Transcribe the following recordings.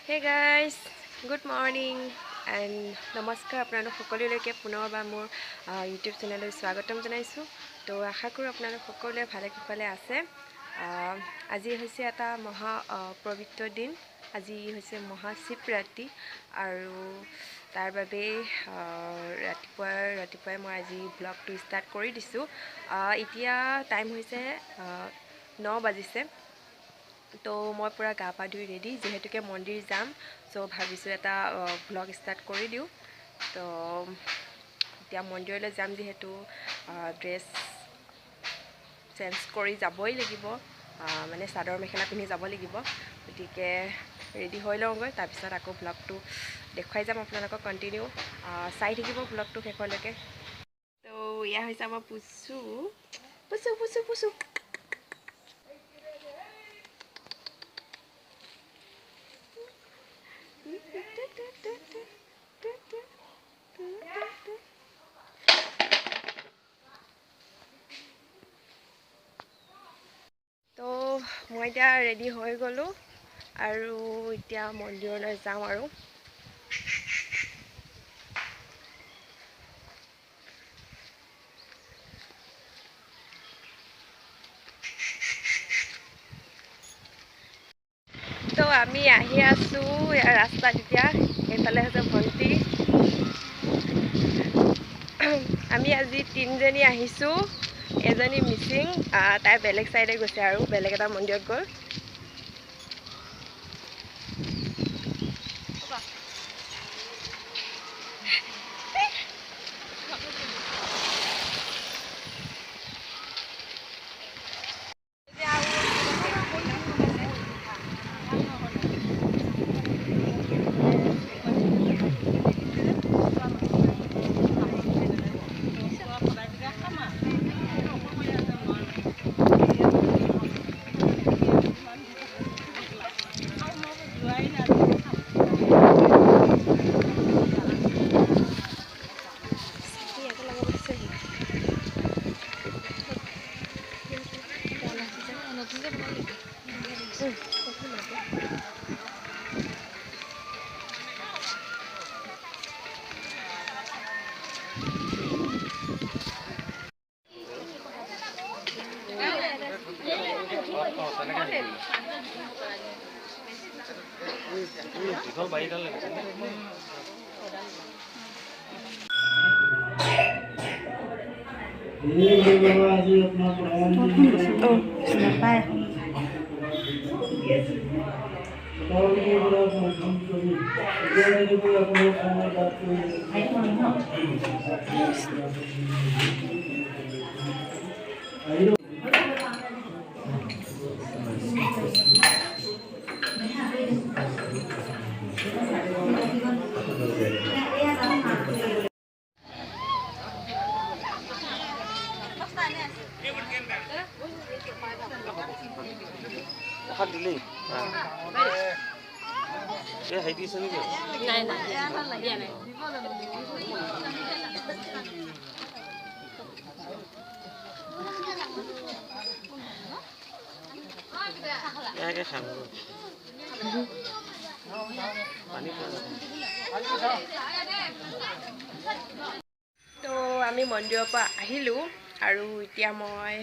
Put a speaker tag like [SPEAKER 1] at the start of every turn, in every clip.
[SPEAKER 1] Hey guys, good morning and নমস্কাৰ আপোনালোক সকলোলৈকে পুনৰবাৰ মোৰ ইউটিউব চেনেললৈ স্বাগতম জনাইছোঁ। তো আশা কৰোঁ আপোনালোক সকলোৱে ভালে কুশলে আছে। আজি হৈছে এটা মহা পবিত্ৰ দিন, আজি হৈছে মহাশিৱৰাত্ৰি আৰু তাৰ বাবে ৰাতিপুৱাই মই আজি ব্লগটো ষ্টাৰ্ট কৰি দিছোঁ। এতিয়া টাইম হৈছে 9 বাজিছে। তো মই পূৰা গা পা ধুই ৰেডি, যিহেতুকে মন্দিৰ যাম, চ' ভাবিছোঁ এটা ব্লগ ষ্টাৰ্ট কৰি দিওঁ। তো এতিয়া মন্দিৰলৈ যাম, যিহেতু ড্ৰেছ চেঞ্জ কৰি যাবই লাগিব, মানে চাদৰ মেখেলা পিন্ধি যাব লাগিব, গতিকে ৰেডি হৈ লওঁগৈ, তাৰপিছত আকৌ ব্লগটো দেখুৱাই যাম আপোনালোকক। কণ্টিনিউ চাই থাকিব ব্লগটো শেষলৈকে। তো এয়া হৈছে আমাৰ পুচু পুচু পুচু পুচু। তো মই এতিয়া ৰেডি হৈ গ'লোঁ আৰু এতিয়া মন্দিৰলৈ যাওঁ। আৰু তো আমি আহি আছোঁ ৰাস্তাত। এতিয়া এইফালে হৈছে ভণ্টি, আমি আজি তিনিজনী আহিছোঁ। এজনী মিচিং, তাই বেলেগ চাইডে গৈছে আৰু বেলেগ এটা মন্দিৰত গ'ল। তো আমি মন্দিৰৰ পৰা আহিলোঁ আৰু এতিয়া মই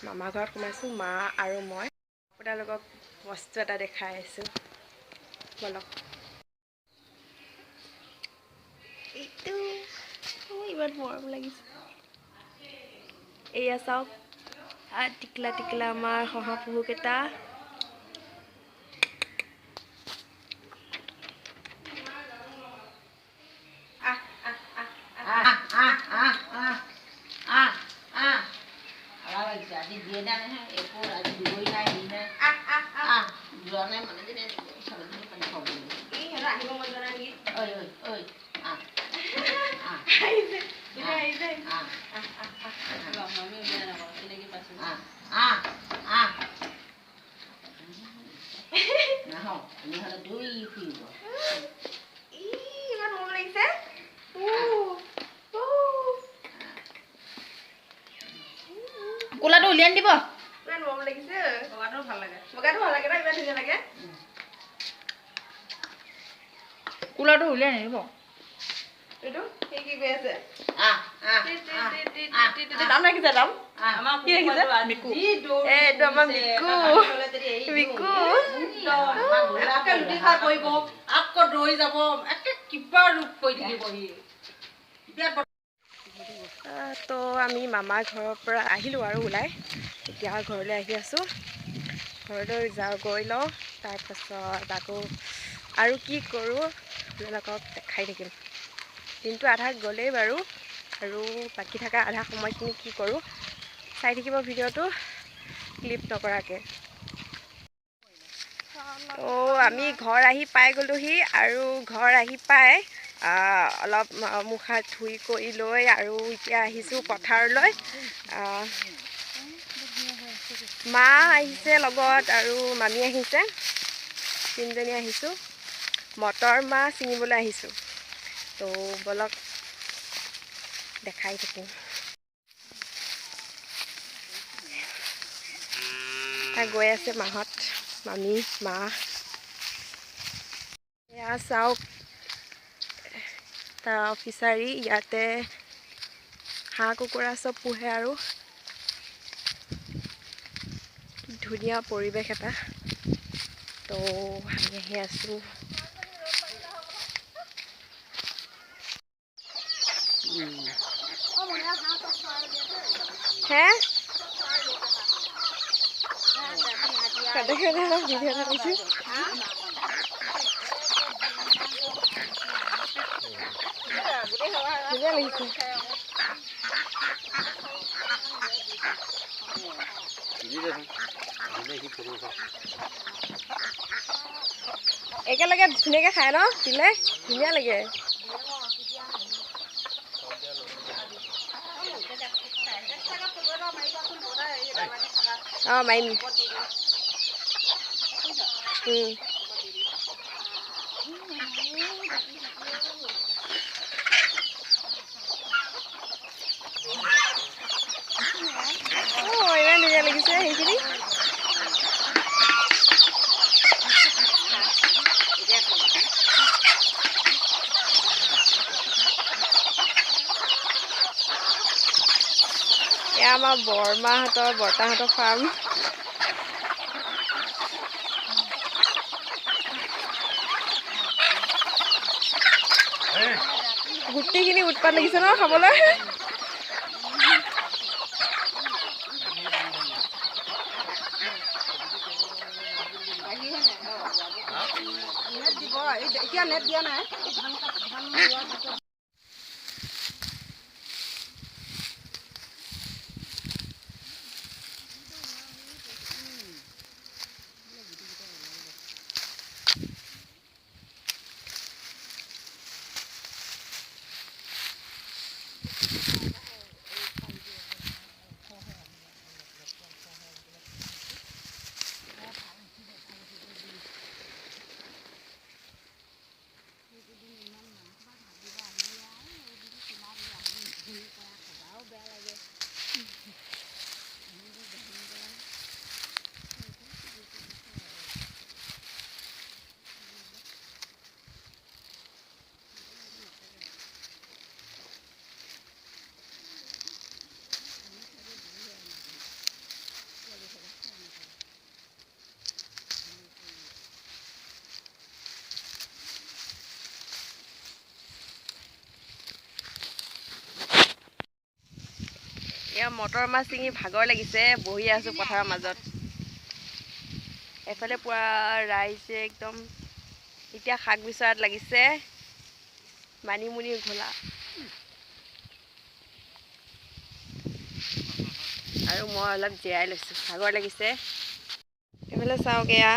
[SPEAKER 1] মামা ঘৰত সোমাইছোঁ, মা আৰু মই। আপোনালোকক বস্তু এটা দেখাই আছোঁ, বলক। এইটো ইমান মৰম লাগিছে। এয়া চাওক, টিকলা টিকলা আমাৰ শহাপহুকেইটা।
[SPEAKER 2] কোলাটো উলিয়াই দিব।
[SPEAKER 1] ইমান মৰম লাগিছে। বগাটো ভাল লাগে, বগাটো ভাল লাগে ন, ইমান ধুনীয়া লাগে।
[SPEAKER 2] কুলাৰটো উলিয়াই নিদিব।
[SPEAKER 1] এইটো কি কি কৈ আছে? নাম ৰাখিছে, নাম কি ৰাখিছে? মিকু। এইটো আমাৰ মিকু, মিকু
[SPEAKER 2] আকৌ দৌৰি যাব, একে কিবা ৰূপ কৰি থাকিব সি।
[SPEAKER 1] তো আমি মামাৰ ঘৰৰ পৰা আহিলোঁ আৰু ওলাই এতিয়া ঘৰলৈ আহি আছোঁ। ঘৰলৈ যাওঁ, গৈ লওঁ, তাৰপাছত আকৌ আৰু কি কৰোঁ আপোনালোকক দেখাই থাকিম। দিনটো আধা গ'লেই বাৰু, আৰু বাকী থকা আধা সময়খিনি কি কৰোঁ চাই থাকিব ভিডিঅ'টো ক্লিপ নকৰাকৈ। তো আমি ঘৰ আহি পাই গ'লোহি, আৰু ঘৰ আহি পাই অলপ মুখ হাত ধুই কৰি লৈ আৰু এতিয়া আহিছোঁ পথাৰলৈ। মা আহিছে লগত আৰু মামী আহিছে, তিনিজনী আহিছোঁ। মটৰ মাহ ছিঙিবলৈ আহিছোঁ। তো বলক দেখাই থাকিম। গৈ আছে মাহঁত, মামী, মা। এয়া চাওক তাৰ ফিচাৰী, ইয়াতে হাঁহ কুকুৰা চব পোহে আৰু ধুনীয়া পৰিৱেশ এটা। তো আমি আহি আছোঁ। হে ধুনীয়া লাগিছে। একেলগে ধুনীয়াকে খাই ন দিলে ধুনীয়া লাগে। অঁ মাৰিম। অঁ ইমান ধুনীয়া লাগিছে সেইখিনি। এয়া আমাৰ বৰমাহঁতৰ বৰ্তাহঁতৰ ফাৰ্ম। গোটেইখিনি উৎপাত লাগিছে ন খাবলৈ।
[SPEAKER 2] এতিয়া নেট দিয়া নাই।
[SPEAKER 1] এয়া মটৰ মাছ ছিঙি ভাগৰ লাগিছে, বহি আছোঁ পথাৰৰ মাজত। এফালে পুৰা ৰাইজে একদম এতিয়া শাক বিচৰাত লাগিছে, মানিমুনি ঘোলা। আৰু মই অলপ জিৰাই লৈছোঁ, ভাগৰ লাগিছে। এইফালে চাওক, এয়া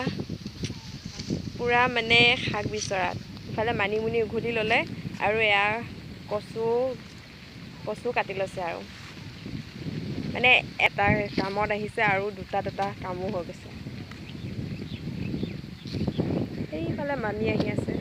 [SPEAKER 1] পুৰা মানে শাক বিচৰাত। ইফালে মানিমুনি উঘলি ল'লে আৰু এয়া কচু কচু কাটি লৈছে। আৰু মানে এটা কামত আহিছে আৰু দুটা দুটা কামো হৈ গৈছে। সেইফালে মামী আহি আছে।